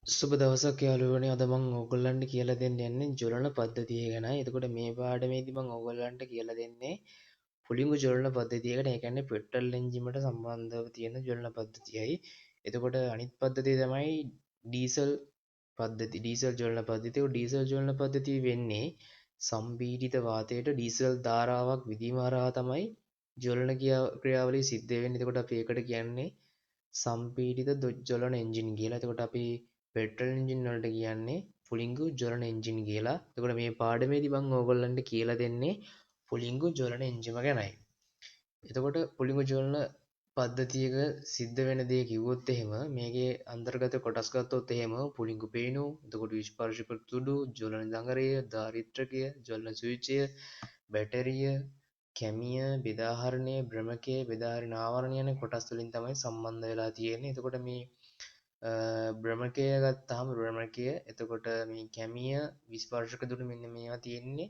සුබ දවසක් යාළුවනේ. අද මං ඕගොල්ලන්ට කියලා දෙන්න යන්නේ ජ්වලන පද්ධතිය ගැනයි. එතකොට මේ පාඩමේදී මං ඕගොල්ලන්ට කියලා දෙන්නේ පුලිඟු ජ්වලන පද්ධතිය ගැන. ඒ කියන්නේ පෙට්‍රල් එන්ජිමට සම්බන්ධව තියෙන ජ්වලන පද්ධතියයි. එතකොට අනිත් පද්ධතිය තමයි ඩීසල් පද්ධති, ඩීසල් ජ්වලන පද්ධතිය. ඔය ඩීසල් ජ්වලන පද්ධතිය වෙන්නේ සම්පීඩිත වාතයට ඩීසල් ධාරාවක් විදීම හරහා තමයි ජ්වලන ක්‍රියාවලිය සිද්ධ වෙන්නේ. එතකොට අපි ඒකට කියන්නේ සම්පීඩිත ජ්වලන එන්ජින් කියලා. එතකොට අපි පෙට්‍රල් එන්ජින් වලට කියන්නේ පුලිඟු ජ්වලන එන්ජින් කියලා. එතකොට මේ පාඩමේදී මම ඕගොල්ලන්ට කියලා දෙන්නේ පුලිඟු ජ්වලන එන්ජිම ගැනයි. එතකොට පුලිඟු ජ්වලන පද්ධතියක සිද්ධ වෙන දේ කිව්වොත් එහෙම මේකේ අන්තර්ගත කොටස් ගත්තොත් එහෙම පුලිඟු පේනු, එතකොට ස්පර්ශක තුඩු, ජ්වලන දඟරය, ධාරිත්‍රකය, ජ්වලන සූචිය, බැටරිය, කැමිය, බෙදාහරණය, භ්‍රමකය, බෙදාහරින ආවරණය යන කොටස් වලින් තමයි සම්බන්ධ වෙලා තියෙන්නේ. එතකොට මේ භ්‍රමකය ගත්තාම භ්‍රමකය, එතකොට මේ කැමිය, විස්පර්ශක දුඩු මෙන්න මේවා තියෙන්නේ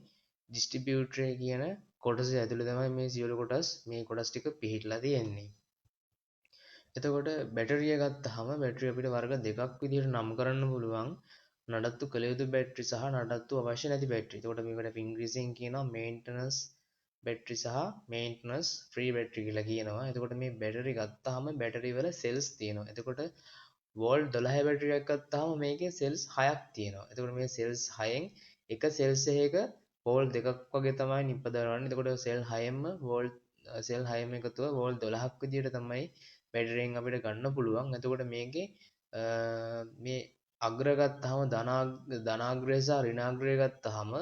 ඩිස්ට්‍රිබියුටර් කියන කොටස ඇතුළේ තමයි මේ සියලු කොටස් මේ කොටස් ටික පිහිටලා තියෙන්නේ. එතකොට බැටරිය ගත්තාම බැටරිය අපිට වර්ග දෙකක් විදිහට නම් කරන්න පුළුවන්. නඩත්තු කළ යුතු බැටරි සහ නඩත්තු අවශ්‍ය නැති බැටරි. එතකොට මේකට අපි ඉංග්‍රීසියෙන් කියනවා මේන්ටනන්ස් බැටරි සහ මේන්ටනන්ස් ෆ්‍රී බැටරි කියලා කියනවා. එතකොට මේ බැටරි ගත්තාම බැටරි වල සෙල්ස් තියෙනවා. එතකොට වෝල්ට් 12 බැටරියක් ගත්තාම මේකේ සෙල්ස් 6ක් තියෙනවා. එතකොට මේ සෙල්ස් 6න් එක සෙල්ස් එකක වෝල්ට් දෙකක් වගේ තමයි නිපදවන්නේ. එතකොට සෙල් 6ෙන්ම වෝල්ට් සෙල් 6ෙම එකතුව වෝල්ට් 12ක් විදියට තමයි බැටරියෙන් අපිට ගන්න පුළුවන්. එතකොට මේකේ මේ අග්‍ර ගත්තාම ධනාග්‍රය සහ ඍණාග්‍රය ගත්තාම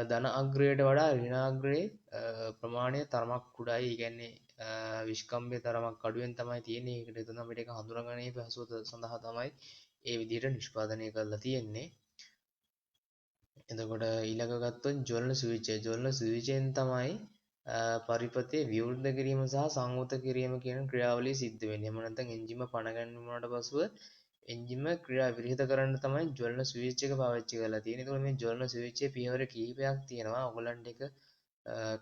ධන අග්‍රයට වඩා ඍණාග්‍රයේ ප්‍රමාණය තරමක් කුඩායි. ඒ කියන්නේ විෂ්කම්භය තරමක් අඩුවෙන් තමයි තියෙන්නේ. ඒකට හේතුව අපිට ඒක හඳුනාගැනීමේ පහසුව සඳහා තමයි ඒ විදිහට නිෂ්පාදනය කරලා තියෙන්නේ. එතකොට ඊළඟ ගත්තොත් ජ්වලන ස්විච් එක. ජ්වලන ස්විචෙන් තමයි පරිපථය විවෘත කිරීම සහ සංවෘත කිරීම කියන ක්‍රියාවලිය සිද්ධ වෙන්නේ. එහෙම නැත්නම් එන්ජිම පණ ගැන්වුණාට පසුව එන්ජිම ක්‍රියා විරහිත කරන්න තමයි ජ්වලන ස්විච් එක පාවිච්චි කරලා තියෙන්නේ. එතකොට මේ ජ්වලන ස්විච් එකේ පියවර කිහිපයක් තියෙනවා. ඔයගොල්ලන්ට ඒක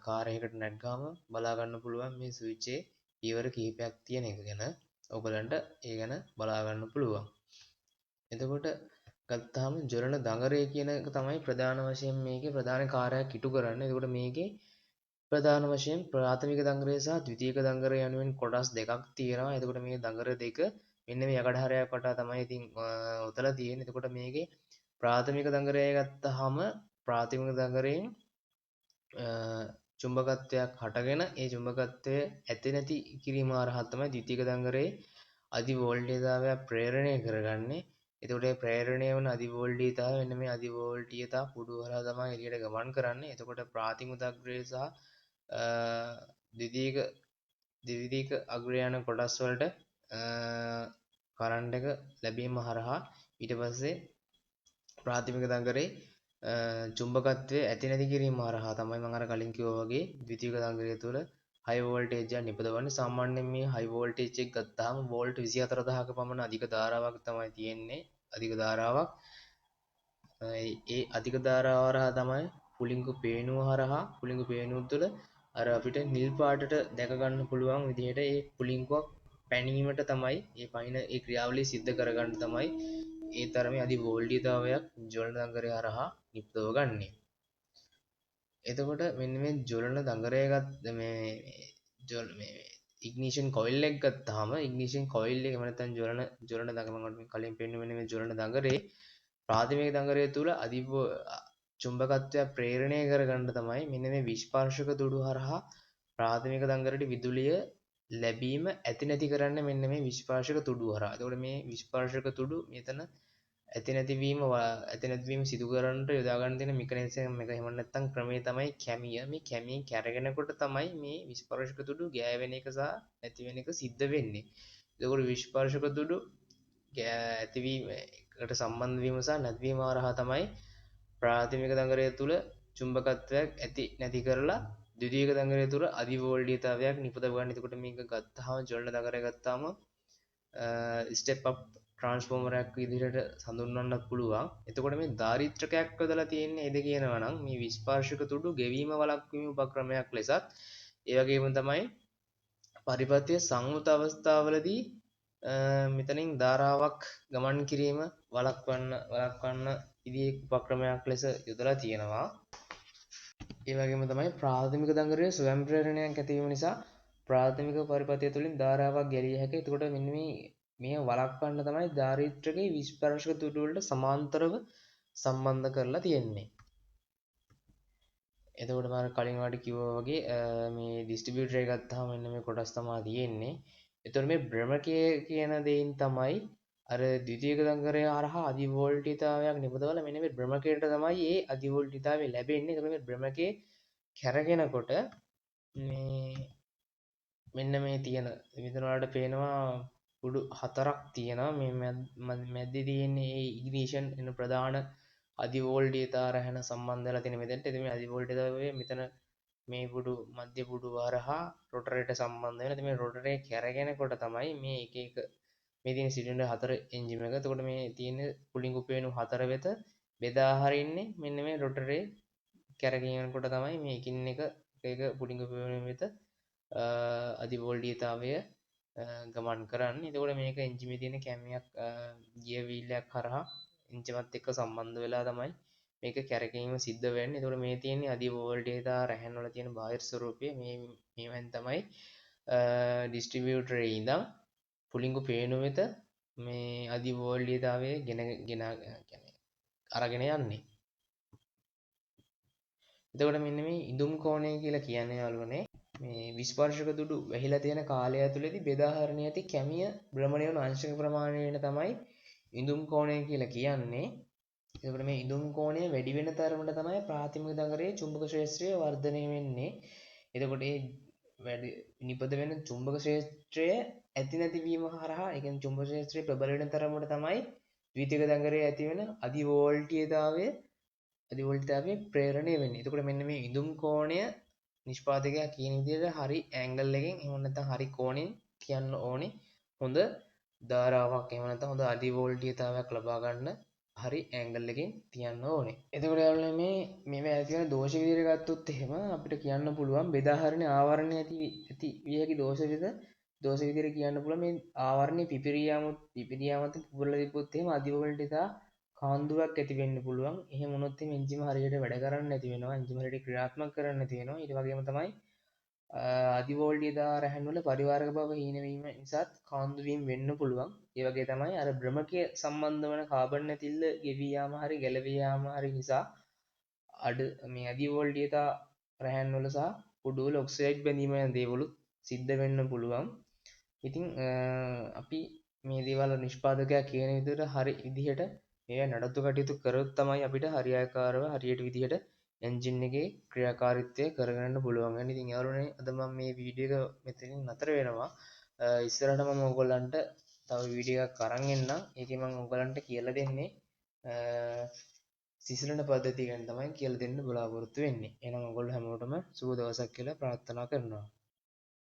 කාර් එකකට නැග්ගාම බලා ගන්න පුළුවන් මේ ස්විච් එකේ පියවර කිහිපයක් තියෙන එක ගැන. ඔයගොල්ලන්ට ඒ ගැන බලා ගන්න පුළුවන්. එතකොට ගත්තාම ජ්වලන දඟරය කියන එක තමයි ප්‍රධාන වශයෙන් මේකේ ප්‍රධාන කාර්යයක් ඉටු කරන්නේ. එතකොට මේකේ ප්‍රධාන වශයෙන් ප්‍රාථමික දඟරය සහ ද්විතීයික දඟරය යනුවෙන් කොටස් දෙකක් තියෙනවා. එතකොට මේ දඟර දෙක මෙන්න මේ යකඩ හරයක් වටා තමයි ඉතින් ඔතලා තියෙන්නේ. එතකොට මේකේ ප්‍රාථමික දඟරය ගත්තාම ප්‍රාථමික දඟරයෙන් චුම්බකත්වයක් හටගෙන ඒ චුම්බකත්වය ඇති නැති කිරීම හරහා තමයි ද්විතීයික දඟරේ අධි වෝල්ටීයතාවයක් ප්‍රේරණය කරගන්නේ. එතකොට මේ ප්‍රේරණය වන අධි වෝල්ටීයතාවය මෙන්න මේ අධි වෝල්ටීයතා පුඩුව හරහා තමයි එළියට ගමන් කරන්නේ. එතකොට ප්‍රාථමික අග්‍රය සහ ද්විතීයික අග්‍රය යන කොටස් වලට කරන්ට් එක ලැබීම හරහා ඊට පස්සේ ප්‍රාථමික දඟරේ චුම්බකත්වය ඇති නැති කිරීම හරහා තමයි මම අර කලින් කිව්වා වගේ ද්විතීයික දඟරය තුළ හයි වෝල්ටේජ් එකක් නිපදවන්නේ. සාමාන්‍යයෙන් මේ හයි වෝල්ටේජ් එක ගත්තාම වෝල්ට් 24000ක පමණ අධික ධාරාවක් තමයි තියෙන්නේ. අධික ධාරාවක්. ඒ අධික ධාරාව හරහා තමයි පුලිඟු පේනුව හරහා පුලිඟු පේනුව තුළ අර අපිට නිල් පාටට දැක ගන්න පුළුවන් විදිහට ඒ පුලිඟුවක් පැනීමට තමයි ඒ පයින් ඒ ක්‍රියාවලිය සිද්ධ කරගන්න තමයි ඒ තරමේ අධි වෝල්ටීයතාවයක් ජ්වලන දඟරය හරහා නිපදව ගන්නේ. එතකොට මෙන්න මේ ජ්වලන දඟරය ගත්ත මේ මේ ඉග්නිෂන් කොයිල් එක ගත්තාම ඉග්නිෂන් කොයිල් එක එහෙම නැත්නම් ජ්වලන දඟ මම ඔයාලට කලින් පෙන්නුවේ මෙන්න මේ ජ්වලන දඟරේ ප්‍රාථමික දඟරය තුල අධි චුම්බකත්වයක් ප්‍රේරණය කරගන්න තමයි මෙන්න මේ විස්පර්ශක තුඩු හරහා ප්‍රාථමික දඟරට විදුලිය ලැබීම ඇති නැති කරන්න මෙන්න මේ විස්පර්ශක තුඩු හරහා. එතකොට මේ විස්පර්ශක තුඩු මෙතන ඇති නැතිවීම සිදු කරන්නට යොදා ගන්න තියෙන මෙකැනිසම් එක එහෙම නැත්නම් ක්‍රමය තමයි කැමිය. මේ කැමිය කැරගෙනකොට තමයි මේ විස්පර්ශක තුඩු ගෑවෙන එක සහ නැති වෙන එක සිද්ධ වෙන්නේ. එතකොට විස්පර්ශක තුඩු ඇතිවීම එකට සම්බන්ධ වීම සහ නැතිවීම හරහා තමයි ප්‍රාථමික දඟරය තුල චුම්බකත්වයක් ඇති නැති කරලා ද්විතීයික දඟරය තුල අධි වෝල්ටීයතාවයක් නිපදව ගන්න. එතකොට මේක ගත්තාම ජ්වලන දඟරය ගත්තාම ස්ටෙප් අප් ට්‍රාන්ස්ෆෝමර් එකක් විදිහට හඳුන්වන්නත් පුළුවන්. එතකොට මේ ධාරිත්‍රකයක් යොදලා තියෙන්නේ ඒද කියනවා නම් මේ විස්පර්ශක තුඩු ගෙවීම වළක්වීම උපක්‍රමයක් ලෙසත්, ඒ වගේම තමයි පරිපථය සංවෘත අවස්ථාවලදී මෙතනින් ධාරාවක් ගමන් කිරීම වළක්වන්න විදිහේ උපක්‍රමයක් ලෙස යොදලා තියෙනවා. ඒ වගේම තමයි ප්‍රාථමික දඟරයේ ස්වයං ප්‍රේරණයක් ඇතිවීම නිසා ප්‍රාථමික පරිපථය තුළින් ධාරාවක් ගැලිය හැකියි. එතකොට මෙන්න මේ වළක්වන්න තමයි ධාරිත්‍රකයේ විස්පර්ශක තුඩු වලට සමාන්තරව සම්බන්ධ කරලා තියෙන්නේ. එතකොට මම අර කලින් ඔයාලට කිව්වා වගේ මේ ඩිස්ට්‍රිබියුටර් එක ගත්තාම මෙන්න මේ කොටස් තමයි තියෙන්නේ. එතකොට මේ භ්‍රමකය කියන දෙයින් තමයි අර ද්විතීයක දඟරය හරහා අධිවෝල්ටීයතාවයක් නිපදවලා මෙන්න මේ භ්‍රමකයට තමයි මේ අධිවෝල්ටීයතාවය ලැබෙන්නේ. එතකොට මේ භ්‍රමකයේ කැරගෙනකොට මේ මෙන්න මේ තියෙන මෙතන ඔයාලට පේනවා කුඩු හතරක් තියෙනවා. මේ මැද්දේ තියෙන්නේ ඒ ඉග්නිෂන් එන ප්‍රධාන අධිවෝල්ටීයතා රැහැන සම්බන්ධ වෙලා තියෙන මෙතනට. ඉතින් මේ අධිවෝල්ටීයතාවය මෙතන මේ පුඩු මධ්‍ය පුඩු හරහා රොටරේට සම්බන්ධ වෙනවා. ඉතින් මේ රොටරේ කැරගෙනකොට තමයි මේ එක එක මේ තියෙන සිලින්ඩර් හතර එන්ජින් එක. එතකොට මේ තියෙන පුලිඟු පේනු හතර වෙත බෙදා හරින්නේ මෙන්න මේ රොටරේ කැරගෙන යනකොට තමයි මේ එකින් එක එක එක පුලිඟු පේනු වෙත අධිවෝල්ටීයතාවය ගමන් කරන්නේ. එතකොට මේක එන්ජිමේ තියෙන කැමියක් ගියර් වීල් එකක් හරහා එන්ජිමත් එක්ක සම්බන්ධ වෙලා තමයි මේක කැරකීම සිද්ධ වෙන්නේ. එතකොට මේ තියෙන්නේ අධිවෝල්ටීයතා රැහැන් වල තියෙන බාහිර ස්වරූපය. මේවෙන් තමයි ඩිස්ට්‍රිබියුටරේ ඉඳන් පුලිඟු පේනු වෙත මේ අධිවෝල්ටීයතාවය ගෙන අරගෙන යන්නේ. එතකොට මෙන්න මේ ඉදුම් කෝණය කියලා කියන්නේ යාළුවනේ මේ විස්පර්ශක තුඩු වැහිලා තියෙන කාලය ඇතුළතදී බෙදා හරින ඇති කැමිය භ්‍රමණය වන අංශක ප්‍රමාණය වෙන තමයි ඉදුම් කෝණය කියලා කියන්නේ. එතකොට මේ ඉදුම් කෝණය වැඩි වෙන තරමට තමයි ප්‍රාථමික දඟරයේ චුම්බක ක්ෂේත්‍රය වර්ධනය වෙන්නේ. එතකොට මේ වැඩි නිපද වෙන චුම්බක ක්ෂේත්‍රය ඇති නැති වීම හරහා, ඒ කියන්නේ චුම්බක ක්ෂේත්‍රය ප්‍රබල වෙන තරමට තමයි ද්විතීයක දඟරයේ ඇති වෙන අධිවෝල්ටීයතාවය ප්‍රේරණය වෙන්නේ. එතකොට මෙන්න මේ ඉදුම් කෝණය නිෂ්පාදකයා කියන විදිහට හරි ඇන්ගල් එකෙන් එහෙම නැත්නම් හරි කෝණයෙන් තියන්න ඕනේ හොඳ ධාරාවක් එහෙම නැත්නම් හොඳ අධිවෝල්ටීයතාවයක් ලබා ගන්න හරි ඇන්ගල් එකෙන් තියන්න ඕනේ. එතකොට යාළුවනේ මේවා ඇති වෙන දෝෂ විදිහට ගත්තොත් එහෙම අපිට කියන්න පුළුවන් බෙදා හරින ආවරණය ඇති විය හැකි දෝෂ විදිහට කියන්න පුළුවන් මේ ආවරණය පිපිරී යාමත් පුපුරලා තිබ්බොත් එහෙම අධිවෝල්ටීයතා කාන්දුවක් ඇති වෙන්න පුළුවන්. එහෙම වුණොත් එහෙම එන්ජිම හරියට වැඩ කරන්නේ නැති වෙනවා. එන්ජිම හරියට ක්‍රියාත්මක කරන්නේ නැති වෙනවා. ඊට වගේම තමයි අධිවෝල්ටීයතා රැහැන් වල පරිවාරක බව හීන වීම නිසාත් කාන්දු වීම වෙන්න පුළුවන්. ඒ වගේ තමයි අර භ්‍රමකය සම්බන්ධ වන කාබන් ඇතිල්ල ගෙවී යාම හරි ගැලවී යාම හරි නිසා අඩ මේ අධිවෝල්ටීයතා රැහැන් වල සහ කුඩු වල ඔක්සයිඩ් බැඳීම යන දේවලුත් සිද්ධ වෙන්න පුළුවන්. ඉතින් අපි මේ දේවල් නිෂ්පාදකයා කියන විදිහට හරි විදිහට මේවා නඩත්තු කටයුතු කරොත් තමයි අපිට හරියාකාරව හරියට විදිහට එන්ජින් එකේ ක්‍රියාකාරීත්වය කරගන්න පුළුවන් වෙන්නේ. ඉතින් යාළුවනේ අද මම මේ වීඩියෝ එක මෙතනින් නතර වෙනවා. ඉස්සරහට මම ඕගොල්ලන්ට තව වීඩියෝ එකක් අරන් එන්නම්. ඒකේ මම ඕගොල්ලන්ට කියලා දෙන්නේ සිසිලන පද්ධතිය ගැන තමයි කියලා දෙන්න බලාපොරොත්තු වෙන්නේ. එහෙනම් ඔයගොල්ලෝ හැමෝටම සුබ දවසක් කියලා ප්‍රාර්ථනා කරනවා.